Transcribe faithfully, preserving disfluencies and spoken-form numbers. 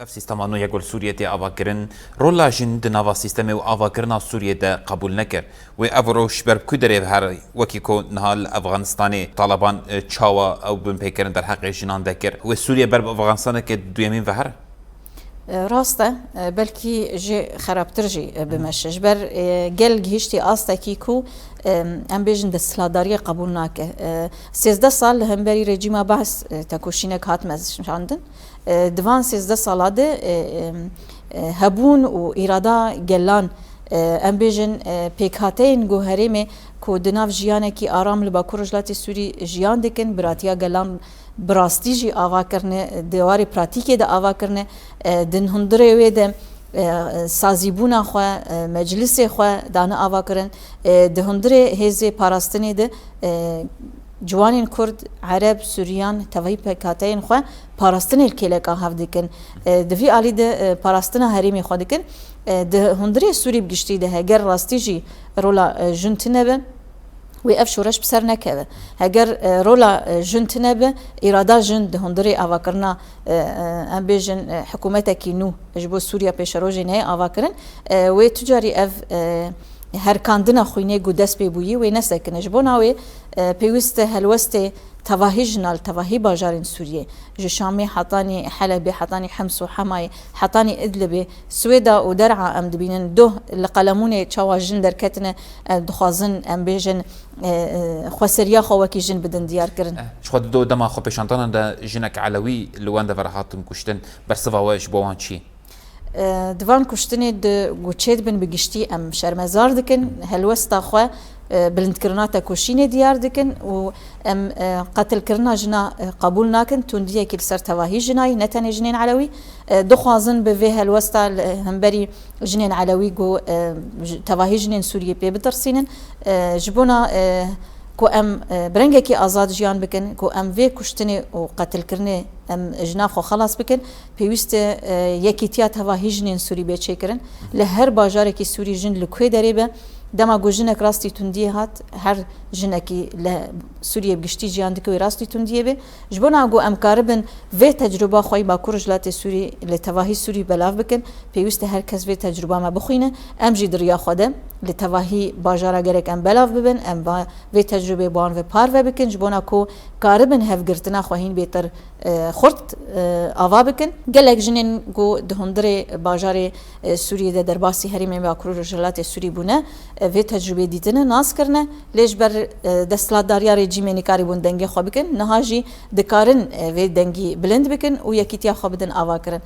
Ev sîstema nû ya ku li Sûriyê tê avakirin, rola jin di nava sîstemê û avakirina Sûriyê de qebûl nekir. Wê ev roj ji ber bi ku derê ve here, wekî ku niha li Efxanistanê Taliban, e, çawa ew binpêkirin derheqê jinan de kir? Wê Sûriye ber bi Efxanistaneke duyemîn ve here? E, rast e, e, belkî jê xerabtir jî, e, bimeşe. Ji ber, e, gel gihiştî astekî ku, e, em bêjin desthilatdariyê qebûl nake. E, sêzdeh sal li hemberî rejîma Baas, e, tekoşînek hat meşandin. E, di van sêzdeh sala de, e, e, e, hebûn û îrada gelan, e, em bêjin, e, pêkhateyên ku herêmê ku di nav jiyanekî aram li Bakur Rojhilatê Sûrî jiyan dikin, biratiya gelan bi rastî jî ava kirine, di warê pratîkê de ava kirine, e, di hundirê wê de, e, sazîbûna xwe, e, meclisê xwe dane ava kirin, e, di hundirê hêzê parastinê de, e, ciwanên Kurd, Ereb, Suryan, tevahî pêkhateyên xwe parastinê li kêleka hev dikin. E, di vî alî de, e, parastina herêmê xwe dikin. E, di hundirê Sûrî bi giştî de heger rastî jî rola, e, jin tune be, wê ev şoreş bi ser nekeve. Heger, e, rola, e, jin tune be, îrada jin di hundirê avakirina, e, e, em bêjin, e, hikûmetekî nû ji bo Sûriya pêşerojê neyê avakirin, e, wê tu carî ev, e, herkandina xwînê ku dest pê bûyî wê nesekine. Ji bona wê, e, pêwîst e helwestê tevahî jina li tevahî bajarên Sûriyê, ji Şamê hetanî Helebê, hetanî Hems û Hemayê, hetanî Idlibê, Swêda û Der'a em dibînin doh li qelemûnê çawa jin derketine, e, dixwazin, em bêjin, e, e, xweseriya xwe wekî jin bidin diyar kirin. Eh, ji xwe di do dema xwepêşandanan de jinek Elewî li wan de ve re hatin kuştin. Bersiva we ji bo wan çi? E, di van kuştinê di ku çêdibin bi giştî em şermezar dikin, helwesta xwe, e, bilindkirina tekoşînê diyar dikin û em, e, qetilkirina jina, e, qebûl nakin, tundiyekî li ser tevahî jina ye, ne tenê jinên Elewî. E, dixwazin bi vê helwesta li hemberî jinên Elewî ku, e, ji, tevahî jinên Sûriyê pê bitirsînin. E, ji bona, e, ku em, e, bi rengekî azad jiyan bikin, ku em vê kuştinê û qetilkirinê em ji nav xwe xelas bikin, pêwîst e, e, yekîtiya tevahî jinên Sûrî bê çêkirin. Li her bajarekî Sûrî jin li ku derê be, dema ku jinek rastî tundiyê hat, her jinekî li Sûriyê bi giştî jiyan dike wê rastî tundiyê be. Ji bona ku em karibin vê tecrûba xwe yî Bakur Rojhilatê Sûrî li tevahî Sûrî belav bikin, pêwîst e her kes vê tecrûba me bixwîne. Em jî di riya xwe de li tevahî bajara gerek em belav bibin, em va vê tecrûbê bi wan ve parve bikin, ji bona ku karibin hevgirtina xwe hîn bêtir, e, xurt, e, ava bikin. Gelek jinên ku di hundirê bajarê, e, Sûriyê de derbasî herêmên Bakur û Rojhilatê Sûrî bûne, e, vê tecrûbê dîtine, nas kirine, lê ji ber, e, desthilatdariya rejîmê nikarîbûn dengê xwe bikin, niha jî dikarin, e, vê dengî bilind bikin û yekîtiya xwe bidin ava kirin.